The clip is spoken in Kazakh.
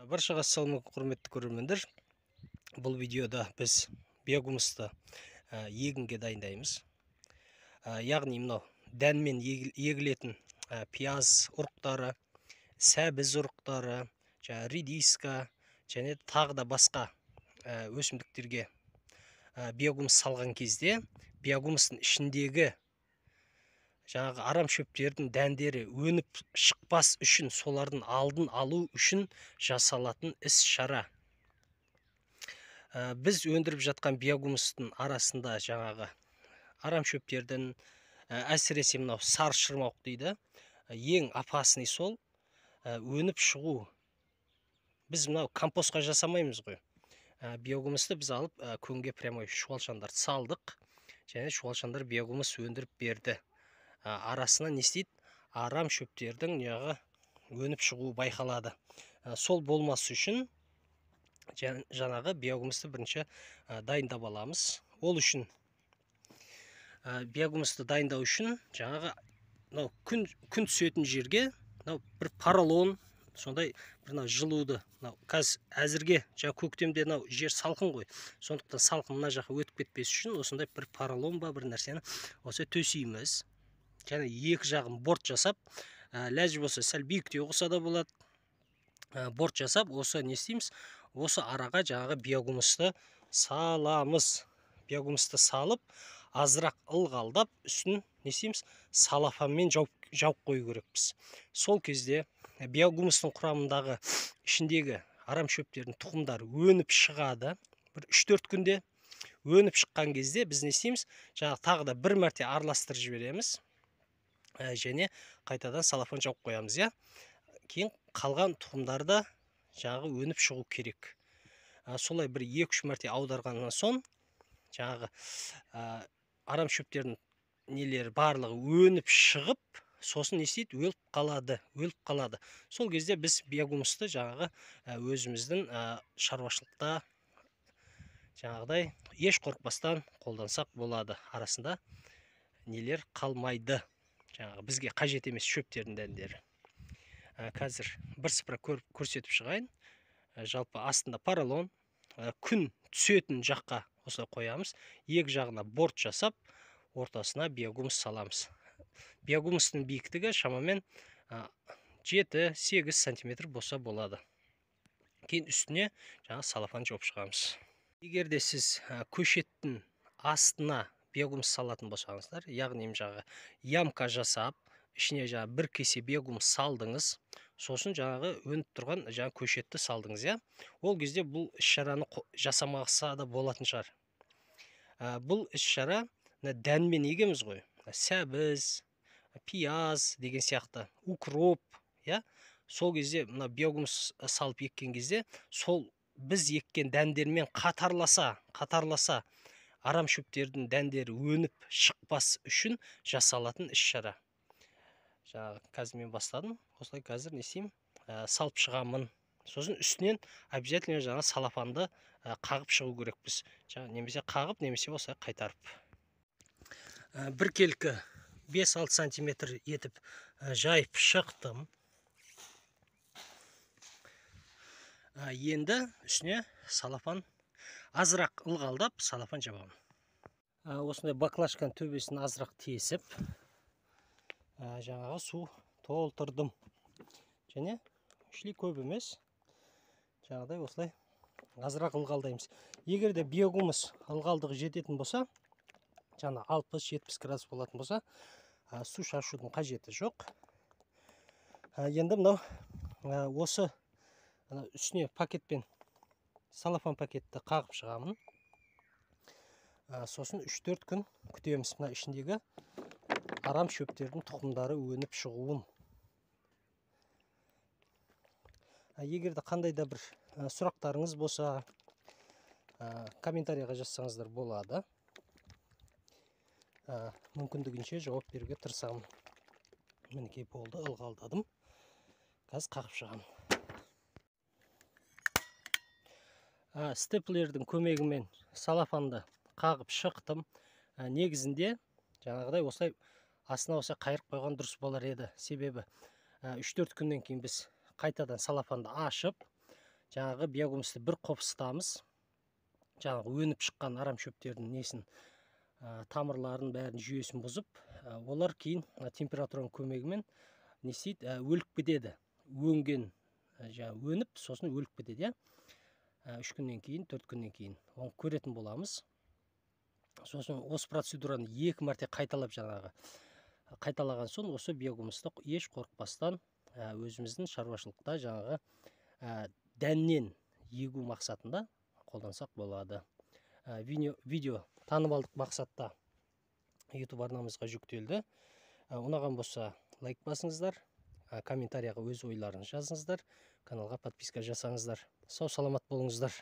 Баршаға ассалаумағалейкум, құрметті көрермендер. Бұл видеода біз биогумусты егінге дайындаймыз. Яғни мынау дәнмен егілетін пияз ұрықтары, сәбіз ұрықтары, редиска және тағы да басқа өсімдіктерге биогумус салған кезде биогумустың ішіндегі жаңағы арам шөптердің дәндері өніп шықпас үшін, солардың алдын алу үшін жасалатын іс-шара. Біз өндіріп жатқан биогумустың арасында жаңағы арам шөптердің, әсіресе мынау сары шырмауық дейді, ең опасный сол өніп шығу. Біз мынау компостқа жасамаймыз ғой. Биогумусты біз алып көңге прямой шуалшандарды салдық, және шуалшандар биогумус өндіріп берді. Арасына не істейді? Арам шөптердің жаңағы өніп шығуы байқалады. Сол болмас үшін жаңағы биогумусты бірінші дайындап аламыз. Ол үшін биогумусты дайындау үшін жаңағы мынау күн түсетін жерге мынау бір поролон, сондай бір мынау жылуды, мынау қазір әзірге жаңа көктемде мынау жер салқын ғой, сондықтан салқын мына жаққа өтіп кетпес үшін осындай бір поролон ба бір нәрсені осы төсейміз. Және екі жағын борт жасап, ләжі болса сәл биіктеу қылса да болады. Борт жасап, осы не істейміз? Осы араға жаңағы биогумусты саламыз. Биогумусты салып, азырақ ылғалдап, үстін не істейміз? Салафанмен жауып қою керекпіз. Сол кезде биогумустың құрамындағы ішіндегі арам шөптердің тұқымдары өніп шығады. Бір 3-4 күнде өніп шыққан кезде біз не істейміз? Жаңағы тағы да бір мәрте араластырып жібереміз. Және қайтадан салафан жауып қоямыз, иә. Кейін қалған тұқымдары да жаңағы өніп шығу керек. Солай бір 2-3 мәрте аударғаннан соң жаңағы арам шөптердің нелері барлығы өніп шығып, сосын не істейді? Өліп қалады, өліп қалады. Сол кезде біз биогумусты жаңағы өзіміздің шаруашылықта жаңағыдай еш қорықпастан қолдансақ болады. Арасында нелер қалмайды. Жаңағы бізге қажет емес шөптердің дәндері. Қазір бір сыпыра көрсетіп шығайын. Жалпы астында поролон, күн түсетін жаққа осылай қоямыз. Екі жағына борт жасап, ортасына биогумус саламыз. Биогумустың биіктігі шамамен 7-8 сантиметр болса болады. Кейін үстіне жаңа салафан жауып шығамыз. Егер де сіз көшеттің астына биогумус салатын болсаңыздар, яғни жаңағы ямка жасап, ішіне жаңағы бір кесе биогумус салдыңыз, сосын жаңағы өніп тұрған жаңа көшетті салдыңыз, иә? Ол кезде бұл іс-шараны жасамаса да болатын шығар. Бұл іс-шара дәнмен егеміз ғой. Сәбіз, пияз деген сияқты, укроп, иә? Сол кезде мына биогумус салып еккен кезде сол біз еккен дәндермен қатарласа арам шөптердің дәндері өніп шықпас үшін жасалатын іс-шара. Жаңағы қазір мен бастадым. Осылай қазір не істеймін? Салып шығамын. Сосын үстінен обязательно жаңа салафанды қағып шығу керекпіз. Жаңа немесе қағып, немесе осылай қайтарып. Біркелкі 5-6 сантиметр етіп жайып шықтым. Енді үстіне салафан азырақ ылғалдап салафан жабамын. Осындай баклажканың төбесін азырақ тесіп, жаңағы су толтырдым. Және шли көп емес, жаңағыдай осылай азырақ ылғалдаймыз. Егер де биогумус ылғалдығы жететін болса, жаңа 60-70 градус болатын болса, су шашудың қажеті жоқ. Енді мынау осы үстіне пакетпен салафан пакетті қағып шығамын. Сосын 3-4 күн күтеміз мына ішіндегі арам шөптердің тұқымдары өніп шығуын. Егер де қандай да бір сұрақтарыңыз болса, комментарийға жазсаңыздар болады. Мүмкіндігінше жауап беруге тырысамын. Мінекей болды, ылғалдадым. Қазір қағып шығамын. Степлердің көмегімен салафанды қағып шықтым. Негізінде жаңағыдай осылай астына осылай қайырып қойған дұрыс болар еді. Себебі 3-4 күннен кейін біз қайтадан салафанды ашып, Жаңағы биогумусты бір қопсытамыз. Жаңағы өніп шыққан арам шөптердің несін, тамырларын бәрін жүйесін бұзып, олар кейін температураның көмегімен не істейді, өліп кетеді. Өнген, жаңа өніп, сосын өліп кетеді, иә. 3 күннен кейін, 4 күннен кейін оны көретін боламыз. Сосын осы процедураны 2 мәрте қайталап, жаңағы қайталаған соң осы биогумусты еш қорықпастан өзіміздің шаруашылықта жаңағы дәннен егу мақсатында қолдансақ болады. Видео танымалдық мақсатта YouTube арнамызға жүктелді. Ұнаған болса лайк басыңыздар, комментарияға өз ойларыңызды жазыңыздар, каналға подписка жасаңыздар. Сау саламат болыңыздар.